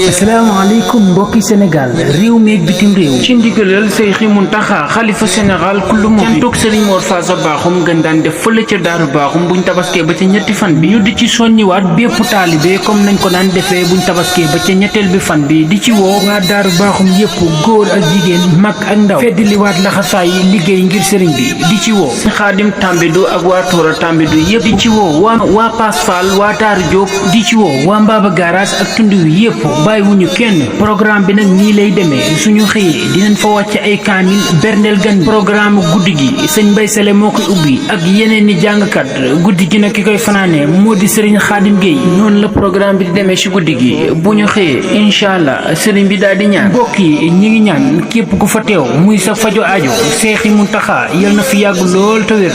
asalaamaaleykum mbokki Sénégal réew mi ak bitim réew ci ndigalal Seyxi Muntaxa xalifa Sénégal kullu mu cantuk Serigne Mor Fassa Bakhoum gën daan def fële ca Daaru Bakhoum buñ tabaskee ba ca ñetti fan bi ñu di ci soññiwaat bépp taalibe comme nañ ko daan defee buñ tabaskee ba ca ñetteel bi fan bi di ci woo waa Daaru Bakhoum yépp góor ak jigéen mag ak ndaw feddiliwaat laxasaay yi liggéey ngir sëriñ bi di ci woo Xaadim Tambidu ak waa Toora Tambidu yépp di ci woo waa Pass Fall waa Daaru Jóob di ci woo waa Mbaba Garage ak tund wi yépp bàyyiwuñu kenn programme bi nag nii lay demee suñu xëyee dinañ fa wàcc ay kaamil berndeel gan programme guddi gi sëñ Mbay Sele moo koy ubbi ak yeneen ni jàngkat guddi gi nag ki koy fanaane moo di sëriñ Xaadim Géey noonu la programme bi di demee ci guddi gi bu ñu xëyee incha allah sëriñ bi daal di ñaan mbokk yi ñi ngi ñaan képp ku fa teew muy sa fajo aajo Seexi Muntaxa yal na fi yàgg lool te wér